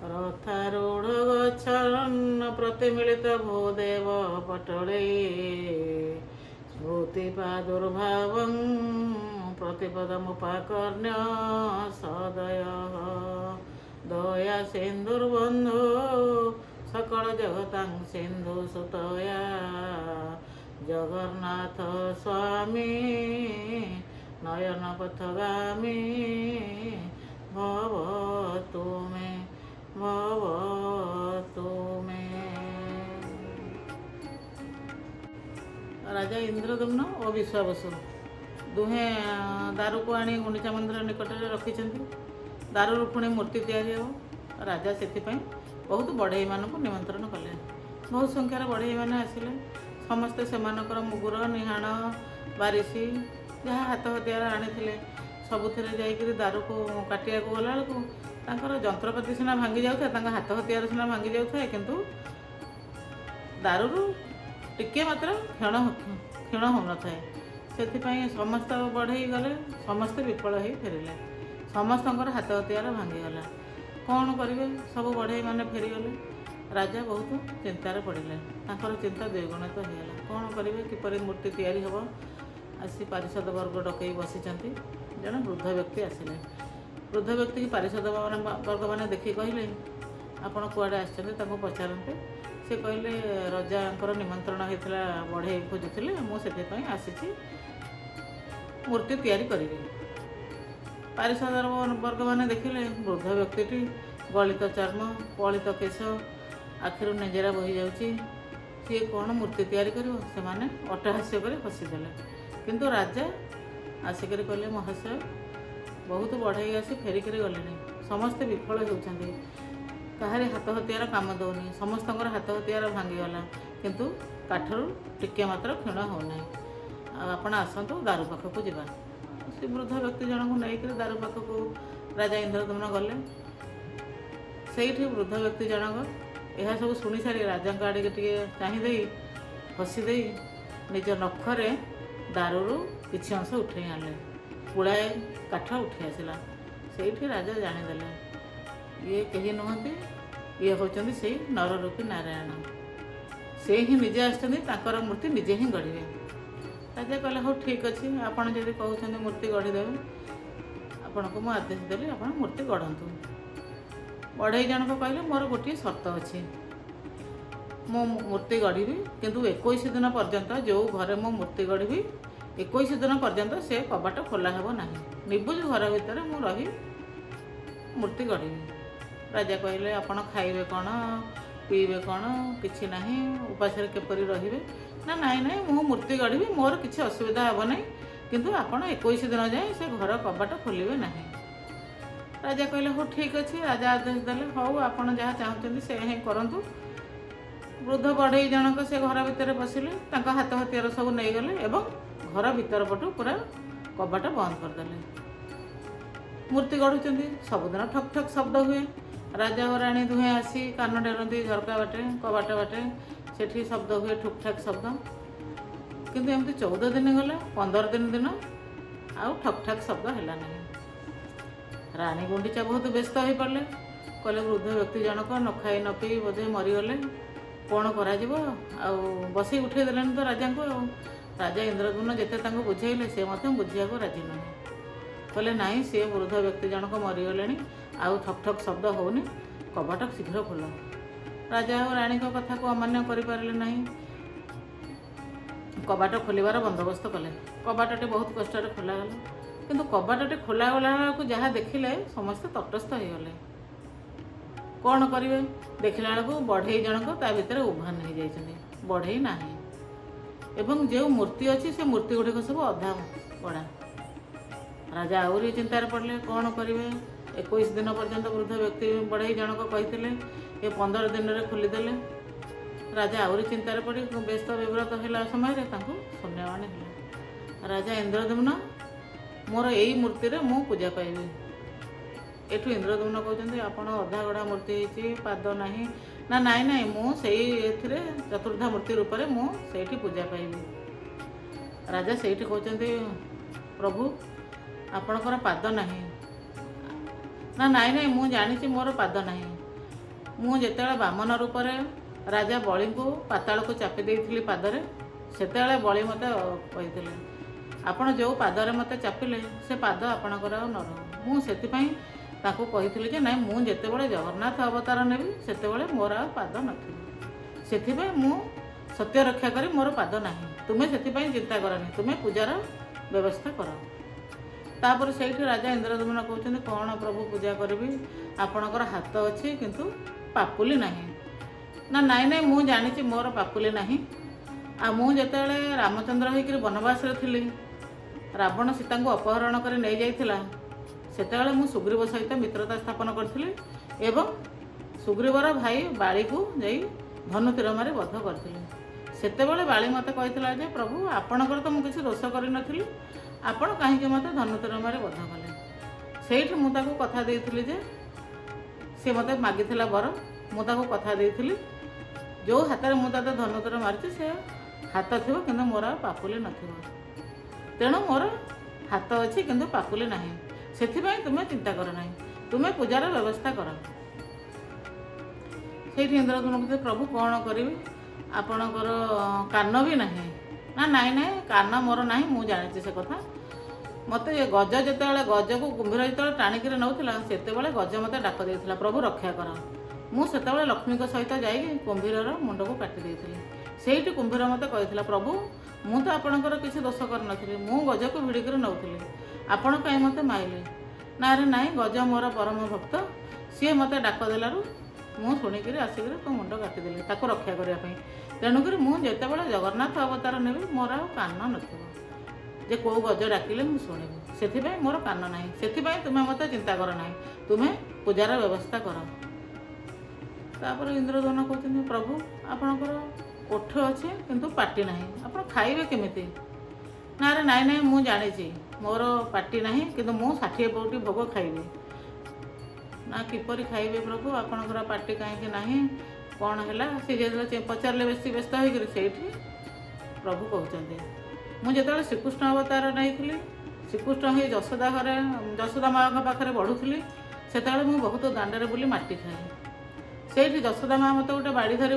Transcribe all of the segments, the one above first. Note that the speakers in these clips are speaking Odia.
ରଥାରୂଢ଼ ଗଚ୍ଛନ୍ ପ୍ରତିମିଳିତ ଭୂଦେବ ପଟଳେ, ସ୍ମୃତି ପ୍ରାଦୁର୍ଭାବଂ ପ୍ରତିପଦମୁପାକର୍ଣ୍ଣ୍ୟ ସଦୟ। ଦୟା ସିନ୍ଧୁର୍ବନ୍ଧୁ ସକଳ ଜଗତାଂ ସିନ୍ଧୁ ସୁତୟା, ଜଗନ୍ନାଥ ସ୍ୱାମୀ ନୟନ ପଥଗାମୀ ଭବ ତୁମେ, ଭବ ତୁମେ। ରାଜା ଇନ୍ଦ୍ରଦମ୍ନ ଓ ବିଶ୍ୱାବସୁ ଦୁହେଁ ଦାରୁକୁ ଆଣି ଗୁଣ୍ଡିଚା ମନ୍ଦିର ନିକଟରେ ରଖିଛନ୍ତି। ଦାରୁରୁ ପୁଣି ମୂର୍ତ୍ତି ତିଆରି ହେବ। ରାଜା ସେଥିପାଇଁ ବହୁତ ବଢ଼େଇମାନଙ୍କୁ ନିମନ୍ତ୍ରଣ କଲେ। ବହୁତ ସଂଖ୍ୟାରେ ବଢ଼େଇମାନେ ଆସିଲେ। ସମସ୍ତେ ସେମାନଙ୍କର ମୁଗୁର, ନିହାଣ, ବାରିସି, ଯାହା ହାତ ହତିଆର ଆଣିଥିଲେ, ସବୁଥିରେ ଯାଇକରି ଦାରୁକୁ କାଟିବାକୁ ଗଲାବେଳକୁ ତାଙ୍କର ଯନ୍ତ୍ରପାତି ସିନା ଭାଙ୍ଗି ଯାଉଥାଏ, ତାଙ୍କ ହାତ ହତିଆର ସିନା ଭାଙ୍ଗି ଯାଉଥାଏ, କିନ୍ତୁ ଦାରୁରୁ ଟିକିଏ ମାତ୍ର କ୍ଷୀଣ ହେଉନଥାଏ। ସେଥିପାଇଁ ସମସ୍ତ ବଢ଼େଇ ଗଲେ, ସମସ୍ତେ ବିଫଳ ହେଇ ଫେରିଲେ। ସମସ୍ତଙ୍କର ହାତ ହତିଆର ଭାଙ୍ଗିଗଲା। କ'ଣ କରିବେ? ସବୁ ବଢ଼େଇମାନେ ଫେରିଗଲେ। ରାଜା ବହୁତ ଚିନ୍ତାରେ ପଡ଼ିଲେ। ତାଙ୍କର ଚିନ୍ତା ଦ୍ୱିଗୁଣିତ ହେଇଗଲା। କ'ଣ କରିବେ? କିପରି ମୂର୍ତ୍ତି ତିଆରି ହେବ? ଆସି ପାରିଷଦ ବର୍ଗ ଡକେଇ ବସିଛନ୍ତି। ଜଣେ ବୃଦ୍ଧ ବ୍ୟକ୍ତି ଆସିଲେ। ବୃଦ୍ଧ ବ୍ୟକ୍ତିକି ପାରିଷଦ ବର୍ଗମାନେ ଦେଖି କହିଲେ, ଆପଣ କୁଆଡ଼େ ଆସିଛନ୍ତି? ତାଙ୍କୁ ପଚାରନ୍ତେ ସେ କହିଲେ, ରଜାଙ୍କର ନିମନ୍ତ୍ରଣ ହେଇଥିଲା, ବଢ଼େଇ ଖୋଜୁଥିଲେ, ମୁଁ ସେଥିପାଇଁ ଆସିଛି, ମୂର୍ତ୍ତି ତିଆରି କରିବି। ପାରିଷଦ ବର୍ଗମାନେ ଦେଖିଲେ, ବୃଦ୍ଧ ବ୍ୟକ୍ତିଟି ଗଳିତ ଚର୍ମ, ପଳିତ କେଶ, ଆଖିରୁ ନିଜରା ବହିଯାଉଛି, ସିଏ କ'ଣ ମୂର୍ତ୍ତି ତିଆରି କରିବ? ସେମାନେ ଅଟ୍ଟହାସ୍ୟ କରି ହସିଦେଲେ। କିନ୍ତୁ ରାଜା ଆସିକରି କହିଲେ, ମହାଶୟ, ବହୁତ ବଢ଼େଇ ଆସି ଫେରିକରି ଗଲେଣି। ସମସ୍ତେ ବିଫଳ ହେଉଛନ୍ତି। କାହାରି ହାତ ହତିଆର କାମ ଦେଉନି। ସମସ୍ତଙ୍କର ହାତ ହତିଆର ଭାଙ୍ଗିଗଲା, କିନ୍ତୁ କାଠରୁ ଟିକିଏ ମାତ୍ର କ୍ଷୀଣ ହେଉନାହିଁ। ଆଉ ଆପଣ ଆସନ୍ତୁ, ଦାରୁ ପାଖକୁ ଯିବା। ସେ ବୃଦ୍ଧ ବ୍ୟକ୍ତି ଜଣଙ୍କୁ ନେଇକରି ଦାରୁ ପାଖକୁ ରାଜା ଇନ୍ଦ୍ରଦମ୍ନ ଗଲେ। ସେଇଠି ବୃଦ୍ଧ ବ୍ୟକ୍ତି ଜଣକ ଏହା ସବୁ ଶୁଣି ସାରି ରାଜାଙ୍କ ଆଡ଼ିକି ଟିକେ ଚାହିଁ ଦେଇ, ହସି ଦେଇ, ନିଜ ନଖରେ ଦାରୁରୁ କିଛି ଅଂଶ ଉଠେଇ ଆଣିଲେ। ପୁଳାଏ କାଠ ଉଠି ଆସିଲା। ସେଇଠି ରାଜା ଜାଣିଦେଲେ, ଇଏ କେହି ନୁହନ୍ତି, ଇଏ ହେଉଛନ୍ତି ସେଇ ନରରୂପୀ ନାରାୟଣ। ସେ ହିଁ ନିଜେ ଆସିଛନ୍ତି, ତାଙ୍କର ମୂର୍ତ୍ତି ନିଜେ ହିଁ ଗଢ଼ିବେ। ରାଜା କହିଲେ, ହଉ ଠିକ୍ ଅଛି, ଆପଣ ଯଦି କହୁଛନ୍ତି ମୂର୍ତ୍ତି ଗଢ଼ିଦେବେ, ଆପଣଙ୍କୁ ମୁଁ ଆଦେଶ ଦେଲି, ଆପଣ ମୂର୍ତ୍ତି ଗଢ଼ନ୍ତୁ। ବଢ଼େଇ ଜଣକ କହିଲେ, ମୋର ଗୋଟିଏ ସର୍ତ୍ତ ଅଛି। ମୁଁ ମୂର୍ତ୍ତି ଗଢ଼ିବି, କିନ୍ତୁ 21 ଦିନ ପର୍ଯ୍ୟନ୍ତ ଯେଉଁ ଘରେ ମୁଁ ମୂର୍ତ୍ତି ଗଢ଼ିବି, 21 ଦିନ ପର୍ଯ୍ୟନ୍ତ ସେ କବାଟ ଖୋଲା ହେବ ନାହିଁ। ନିବୁଜ ଘର ଭିତରେ ମୁଁ ରହି ମୂର୍ତ୍ତି ଗଢ଼ିବି। ରାଜା କହିଲେ, ଆପଣ ଖାଇବେ କ'ଣ, ପିଇବେ କ'ଣ? କିଛି ନାହିଁ, ଉପାସରେ କିପରି ରହିବେ? ନା, ନାଇଁ ନାଇଁ, ମୁଁ ମୂର୍ତ୍ତି ଗଢ଼ିବି, ମୋର କିଛି ଅସୁବିଧା ହେବ ନାହିଁ, କିନ୍ତୁ ଆପଣ 21 ଦିନ ଯାଏଁ ସେ ଘର କବାଟ ଖୋଲିବେ ନାହିଁ। ରାଜା କହିଲେ, ହଉ ଠିକ୍ ଅଛି। ରାଜା ଆଦେଶ ଦେଲେ, ହଉ, ଆପଣ ଯାହା ଚାହୁଁଛନ୍ତି ସେ ହିଁ କରନ୍ତୁ। ବୃଦ୍ଧ ବଢ଼େଇ ଜଣକ ସେ ଘର ଭିତରେ ପଶିଲେ। ତାଙ୍କ ହାତ ହତିଆର ସବୁ ନେଇଗଲେ ଏବଂ ଘର ଭିତର ପଟୁ ପୁରା କବାଟ ବନ୍ଦ କରିଦେଲେ। ମୂର୍ତ୍ତି ଗଢ଼ୁଛନ୍ତି। ସବୁଦିନ ଠକ୍ ଠକ୍ ଶବ୍ଦ ହୁଏ। ରାଜା ଓ ରାଣୀ ଦୁହେଁ ଆସି କାନ ଡେରନ୍ତି ଝରକା ବାଟେ, କବାଟ ବାଟେ। ସେଠି ଶବ୍ଦ ହୁଏ, ଠୁକ୍ ଠାକ୍ ଶବ୍ଦ। କିନ୍ତୁ ଏମିତି 14 ଦିନ ଗଲା। 15 ଦିନ ଦିନ ଆଉ ଠକ୍ ଠାକ୍ ଶବ୍ଦ ହେଲା ନାହିଁ। ରାଣୀ ଗୁଣ୍ଡିଚା ବହୁତ ବ୍ୟସ୍ତ ହୋଇପଡ଼ିଲେ। କହିଲେ, ବୃଦ୍ଧ ବ୍ୟକ୍ତି ଜଣକ ନ ଖାଇ ନ ପିଇ ବୋଧେ ମରିଗଲେ। କ'ଣ କରାଯିବ? ଆଉ ବସେଇ ଉଠେଇ ଦେଲେଣି ତ ରାଜାଙ୍କୁ। ଆଉ ରାଜା ଇନ୍ଦ୍ରଦମ୍ନ ଯେତେ ତାଙ୍କୁ ବୁଝେଇଲେ, ସେ ମଧ୍ୟ ବୁଝିବାକୁ ରାଜି ନୁହେଁ। କହିଲେ, ନାଇଁ, ସେ ବୃଦ୍ଧ ବ୍ୟକ୍ତି ଜଣକ ମରିଗଲେଣି, ଆଉ ଠକ୍ ଠକ୍ ଶବ୍ଦ ହେଉନି, କବାଟ ଶୀଘ୍ର ଖୋଲ। ରାଜା ଆଉ ରାଣୀଙ୍କ କଥାକୁ ଅମାନ୍ୟ କରିପାରିଲେ ନାହିଁ। କବାଟ ଖୋଲିବାର ବନ୍ଦୋବସ୍ତ କଲେ। କବାଟଟି ବହୁତ କଷ୍ଟରେ ଖୋଲାଗଲା। କିନ୍ତୁ କବାଟଟି ଖୋଲାଗଲା ବେଳକୁ ଯାହା ଦେଖିଲେ, ସମସ୍ତେ ତଟସ୍ଥ ହେଇଗଲେ। କ'ଣ କରିବେ? ଦେଖିଲା ବେଳକୁ ବଢ଼େଇ ଜଣକ ତା ଭିତରେ ଉଭାନ ହେଇଯାଇଛନ୍ତି। ବଢ଼େଇ ନାହିଁ ଏବଂ ଯେଉଁ ମୂର୍ତ୍ତି ଅଛି, ସେ ମୂର୍ତ୍ତି ଗୁଡ଼ିକ ସବୁ ଅଧା ଗଢ଼ା। ରାଜା ଆହୁରି ଚିନ୍ତାରେ ପଡ଼ିଲେ, କ'ଣ କରିବେ? 21 ଦିନ ପର୍ଯ୍ୟନ୍ତ ବୃଦ୍ଧ ବ୍ୟକ୍ତି ବଢ଼େଇ ଜଣକ କହିଥିଲେ, ଏ 15 ଦିନରେ ଖୋଲିଦେଲେ। ରାଜା ଆହୁରି ଚିନ୍ତାରେ ପଡ଼ି ବ୍ୟସ୍ତ ବିବ୍ରତ ହେଲା ସମୟରେ ତାଙ୍କୁ ଶୂନ୍ୟବାଣୀ ହେଲା, ରାଜା ଇନ୍ଦ୍ରଦମ୍ନ, ମୋର ଏଇ ମୂର୍ତ୍ତିରେ ମୁଁ ପୂଜା ପାଇବି। ଏଠୁ ଇନ୍ଦ୍ରଦମ୍ନ କହୁଛନ୍ତି, ଆପଣ ଅଧା ଗଢ଼ା ମୂର୍ତ୍ତି ହେଇଛି, ପାଦ ନାହିଁ। ନା, ନାଇଁ ନାଇଁ, ମୁଁ ସେଇ ଏଥିରେ ଚତୁର୍ଦ୍ଧା ମୂର୍ତ୍ତି ରୂପରେ ମୁଁ ସେଇଠି ପୂଜା ପାଇବି। ରାଜା ସେଇଠି କହୁଛନ୍ତି, ପ୍ରଭୁ, ଆପଣଙ୍କର ପାଦ ନାହିଁ। ନା, ନାଇଁ ନାଇଁ, ମୁଁ ଜାଣିଛି ମୋର ପାଦ ନାହିଁ। ମୁଁ ଯେତେବେଳେ ବାମନ ରୂପରେ ରାଜା ବଳିଙ୍କୁ ପାତାଳକୁ ଚାପି ଦେଇଥିଲି ପାଦରେ, ସେତେବେଳେ ବଳି ମୋତେ କହିଥିଲେ, ଆପଣ ଯେଉଁ ପାଦରେ ମୋତେ ଚାପିଲେ ସେ ପାଦ ଆପଣଙ୍କର ଆଉ ନ ରହୁ। ମୁଁ ସେଥିପାଇଁ ତାକୁ କହିଥିଲି ଯେ ନାଇଁ, ମୁଁ ଯେତେବେଳେ ଜଗନ୍ନାଥ ଅବତାର ନେବି ସେତେବେଳେ ମୋର ଆଉ ପାଦ ନଥିବ। ସେଥିପାଇଁ ମୁଁ ସତ୍ୟ ରକ୍ଷା କରି ମୋର ପାଦ ନାହିଁ। ତୁମେ ସେଥିପାଇଁ ଚିନ୍ତା କରନି, ତୁମେ ପୂଜାର ବ୍ୟବସ୍ଥା କର। ତାପରେ ସେଇଠି ରାଜା ଇନ୍ଦ୍ରଦ୍ୟୁମ୍ନ କହୁଛନ୍ତି, କ'ଣ ପ୍ରଭୁ ପୂଜା କରିବି? ଆପଣଙ୍କର ହାତ ଅଛି କିନ୍ତୁ ପାପୁଲି ନାହିଁ। ନା, ନାଇଁ ନାଇଁ, ମୁଁ ଜାଣିଛି ମୋର ପାପୁଲି ନାହିଁ। ଆଉ ମୁଁ ଯେତେବେଳେ ରାମଚନ୍ଦ୍ର ହେଇକିରି ବନବାସରେ ଥିଲି, ରାବଣ ସୀତାଙ୍କୁ ଅପହରଣ କରି ନେଇଯାଇଥିଲା, ସେତେବେଳେ ମୁଁ ସୁଗ୍ରୀବ ସହିତ ମିତ୍ରତା ସ୍ଥାପନ କରିଥିଲି ଏବଂ ସୁଗ୍ରୀବର ଭାଇ ବାଳିକୁ ଯାଇ ଧନୁ ତୀର ମାରି ବଧ କରିଥିଲି। ସେତେବେଳେ ବାଳି ମୋତେ କହିଥିଲା ଯେ ପ୍ରଭୁ, ଆପଣଙ୍କର ତ ମୁଁ କିଛି ଦୋଷ କରିନଥିଲି, ଆପଣ କାହିଁକି ମୋତେ ଧନୁ ତୀର ମାରି ବଧ କଲେ? ସେଇଠି ମୁଁ ତାକୁ କଥା ଦେଇଥିଲି ଯେ ସେ ମୋତେ ମାଗିଥିଲା ବର, ମୁଁ ତାକୁ କଥା ଦେଇଥିଲି ଯେଉଁ ହାତରେ ମୁଁ ତତେ ଧନୁ ତୀର ମାରିଛି ସେ ହାତ ଥିବ କିନ୍ତୁ ମୋର ଆଉ ପାପୁଲି ନଥିବ। ତେଣୁ ମୋର ହାତ ଅଛି କିନ୍ତୁ ପାପୁଲି ନାହିଁ। ସେଥିପାଇଁ ତୁମେ ଚିନ୍ତା କର ନାହିଁ, ତୁମେ ପୂଜାର ବ୍ୟବସ୍ଥା କର। ସେଇଠି ଇନ୍ଦ୍ରଦ୍ୟୁମ୍ନ କହୁଛନ୍ତି, ପ୍ରଭୁ କ'ଣ କରିବି? ଆପଣଙ୍କର କାନ ବି ନାହିଁ। ନା, ନାଇଁ ନାଇଁ, କାନ ମୋର ନାହିଁ, ମୁଁ ଜାଣିଛି ସେ କଥା। ମୋତେ ଗଜ ଯେତେବେଳେ, ଗଜକୁ କୁମ୍ଭୀର ଯେତେବେଳେ ଟାଣିକିରି ନେଉଥିଲା, ସେତେବେଳେ ଗଜ ମୋତେ ଡାକ ଦେଇଥିଲା, ପ୍ରଭୁ ରକ୍ଷା କର। ମୁଁ ସେତେବେଳେ ଲକ୍ଷ୍ମୀଙ୍କ ସହିତ ଯାଇକି କୁମ୍ଭୀରର ମୁଣ୍ଡକୁ କାଟି ଦେଇଥିଲି। ସେଇଠି କୁମ୍ଭୀର ମୋତେ କହିଥିଲା, ପ୍ରଭୁ ମୁଁ ତ ଆପଣଙ୍କର କିଛି ଦୋଷ କରିନଥିଲି, ମୁଁ ଗଜକୁ ଭିଡ଼ିକିରି ନେଉଥିଲି, ଆପଣ କାହିଁ ମୋତେ ମାଇଲେ? ନା ରେ ନାଇଁ, ଗଜ ମୋର ପରମ ଭକ୍ତ, ସିଏ ମୋତେ ଡାକ ଦେଲାରୁ ମୁଁ ଶୁଣିକିରି ଆସିକିରି ତୋ ମୁଣ୍ଡ କାଟିଦେଲି ତାକୁ ରକ୍ଷା କରିବା ପାଇଁ। ତେଣୁକରି ମୁଁ ଯେତେବେଳେ ଜଗନ୍ନାଥ ଅବତାର ନେବି ମୋର ଆଉ କାନ ନଥିବ ଯେ କେଉଁ ଗଜ ଡାକିଲେ ମୁଁ ଶୁଣିବି। ସେଥିପାଇଁ ମୋର କାନ ନାହିଁ। ସେଥିପାଇଁ ତୁମେ ମୋତେ ଚିନ୍ତା କର ନାହିଁ, ତୁମେ ପୂଜାର ବ୍ୟବସ୍ଥା କର। ତାପରେ ଇନ୍ଦ୍ରଦ୍ୟୁମ୍ନ କହୁଛନ୍ତି, ପ୍ରଭୁ ଆପଣଙ୍କର ଓଠ ଅଛି କିନ୍ତୁ ପାଟି ନାହିଁ, ଆପଣ ଖାଇବେ କେମିତି? ନା ରେ ନାଇଁ ନାଇଁ, ମୁଁ ଜାଣିଛି ମୋର ପାଟି ନାହିଁ କିନ୍ତୁ ମୁଁ 60 ପଉଟି ଭୋଗ ଖାଇବି। ନା, କିପରି ଖାଇବେ ପ୍ରଭୁ? ଆପଣଙ୍କର ପାଟି କାହିଁକି ନାହିଁ? କ'ଣ ହେଲା? ସେ ଯେତେବେଳେ ପଚାରିଲେ ବେଶୀ ବ୍ୟସ୍ତ ହେଇକରି, ସେଇଠି ପ୍ରଭୁ କହୁଛନ୍ତି, ମୁଁ ଯେତେବେଳେ ଶ୍ରୀକୃଷ୍ଣ ଅବତାର ନେଇଥିଲି, ଶ୍ରୀକୃଷ୍ଣ ହେଇ ଯଶୋଦା ଘରେ ଯଶୋଦା ମାଆଙ୍କ ପାଖରେ ବଢ଼ୁଥିଲି, ସେତେବେଳେ ମୁଁ ବହୁତ ଦାଣ୍ଡରେ ବୁଲି ମାଟି ଖାଏ। ସେଇଠି ଯଶୋଦା ମା ମୋତେ ଗୋଟେ ବାଡ଼ି ଧରି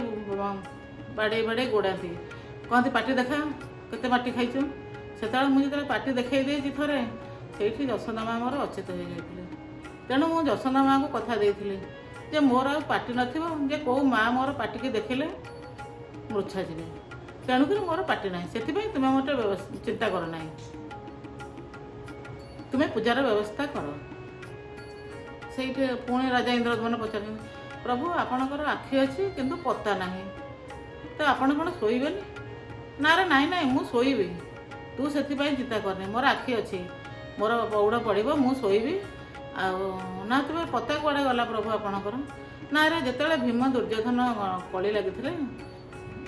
ବାଡ଼େଇ ବାଡ଼େଇ ଗୋଡ଼ାନ୍ତି, କହନ୍ତି ପାଟି ଦେଖା, କେତେ ମାଟି ଖାଇଛୁ। ସେତେବେଳେ ମୁଁ ଯେତେବେଳେ ପାଟି ଦେଖାଇ ଦେଇଛି ଥରେ, ସେଇଠି ଯଶୋଦା ମା ମୋର ଅଚେତ ହେଇଯାଇଥିଲେ। ତେଣୁ ମୁଁ ଯଶୋଦା ମାଆଙ୍କୁ କଥା ଦେଇଥିଲି ଯେ ମୋର ଆଉ ପାଟି ନଥିବ, ଯେ କେଉଁ ମା ମୋର ପାଟିକି ଦେଖିଲେ ମୂର୍ଚ୍ଛା ଯିବେ। ତେଣୁକରି ମୋର ପାଟି ନାହିଁ। ସେଥିପାଇଁ ତୁମେ ମୋତେ ଚିନ୍ତା କର ନାହିଁ, ତୁମେ ପୂଜାର ବ୍ୟବସ୍ଥା କର। ସେଇଠି ପୁଣି ରାଜା ଇନ୍ଦ୍ରଦ୍ୟୁମ୍ନ ପଚାରୁଛନ୍ତି, ପ୍ରଭୁ ଆପଣଙ୍କର ଆଖି ଅଛି କିନ୍ତୁ ପତା ନାହିଁ, ତ ଆପଣ କ'ଣ ଶୋଇବେନି? ନା ରେ ନାଇଁ ନାଇଁ, ମୁଁ ଶୋଇବି, ତୁ ସେଥିପାଇଁ ଚିନ୍ତା କରନି। ମୋର ଆଖି ଅଛି, ମୋର ପୌଡ଼ ପଡ଼ିବ, ମୁଁ ଶୋଇବି। ଆଉ ନା, ତୁମେ ପତା କୁଆଡ଼େ ଗଲା ପ୍ରଭୁ ଆପଣଙ୍କର? ନା ରେ, ଯେତେବେଳେ ଭୀମ ଦୁର୍ଯ୍ୟୋଧନ କଳି ଲାଗିଥିଲେ,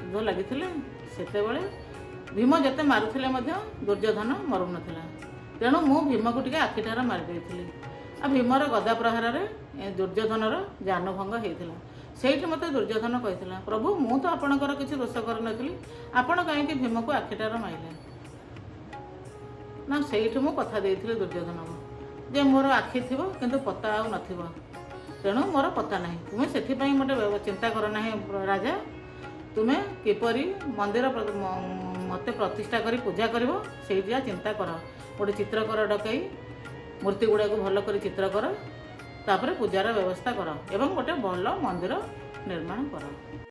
ଯୁଦ୍ଧ ଲାଗିଥିଲେ, ସେତେବେଳେ ଭୀମ ଯେତେ ମାରୁଥିଲେ ମଧ୍ୟ ଦୁର୍ଯ୍ୟୋଧନ ମରୁନଥିଲା। ତେଣୁ ମୁଁ ଭୀମକୁ ଟିକେ ଆଖିଠାର ମାରି ଦେଇଥିଲି ଆଉ ଭୀମର ଗଦା ପ୍ରହାରରେ ଦୁର୍ଯ୍ୟୋଧନର ଜାନୁଭଙ୍ଗ ହେଇଥିଲା। ସେଇଠି ମୋତେ ଦୁର୍ଯ୍ୟୋଧନ କହିଥିଲା, ପ୍ରଭୁ ମୁଁ ତ ଆପଣଙ୍କର କିଛି ଦୋଷ କରିନଥିଲି, ଆପଣ କାହିଁକି ଭୀମକୁ ଆଖିଠାର ମାଇଲେ? ନା, ସେଇଠି ମୁଁ କଥା ଦେଇଥିଲି ଦୁର୍ଯ୍ୟୋଧନକୁ ଯେ ମୋର ଆଖି ଥିବ କିନ୍ତୁ ପତା ଆଉ ନଥିବ। ତେଣୁ ମୋର ପତା ନାହିଁ, ତୁମେ ସେଥିପାଇଁ ମୋତେ ଚିନ୍ତା କର ନାହିଁ ରାଜା। ତୁମେ କିପରି ମନ୍ଦିର ମୋତେ ପ୍ରତିଷ୍ଠା କରି ପୂଜା କରିବ ସେଇଟା ଚିନ୍ତା କର। ଗୋଟେ ଚିତ୍ରକର ଡକାଇ ମୂର୍ତ୍ତି ଗୁଡ଼ାକୁ ଭଲ କରି ଚିତ୍ର କର, ତାପରେ ପୂଜାର ବ୍ୟବସ୍ଥା କର ଏବଂ ଗୋଟେ ଭଲ ମନ୍ଦିର ନିର୍ମାଣ କର।